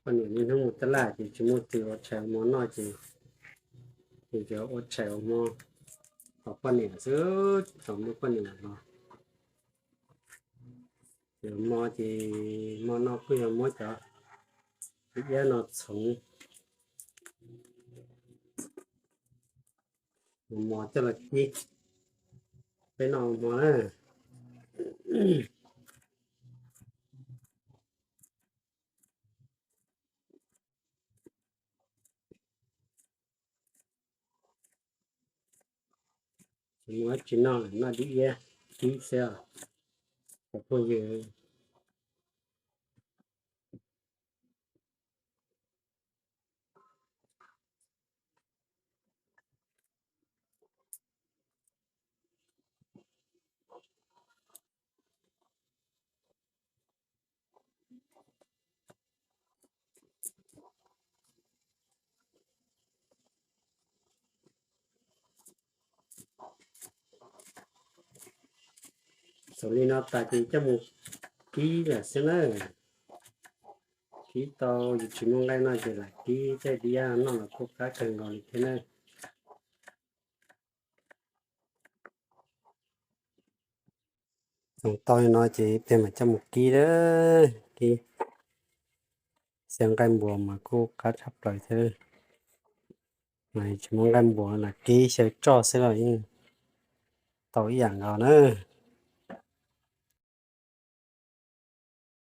Poj niam niaj hnub mus taj laj ces tsis muaj twg ua tshais ua hmo noj ces, ces ua tshais ua hmo thov poj niam xwb, tsis tau muab poj niam los. Ces hmo ces hmo no kuj yog muab cov iab no txhoov mos coj los kib peb noj hmo na. Tsis muaj dab tsi noj, noj dib iab tib xwb os cov phooj ywg. Xaus li no tas ces coj mus kib lawm xwb na. Kib tau yus tsis muaj nqaij noj ces lam kib tej dib iab noj los kuj qab kawg nkaus li thiab na. Txhoov tau li no ces peb mam coj mus kib lawm, kib xyaw nqaij npuas mas kuj qab tshaj plaws thiab. Mas tsis muaj nqaij npuas lam kib xyaw tsoj xwb los yeej tau ib yam nkaus na.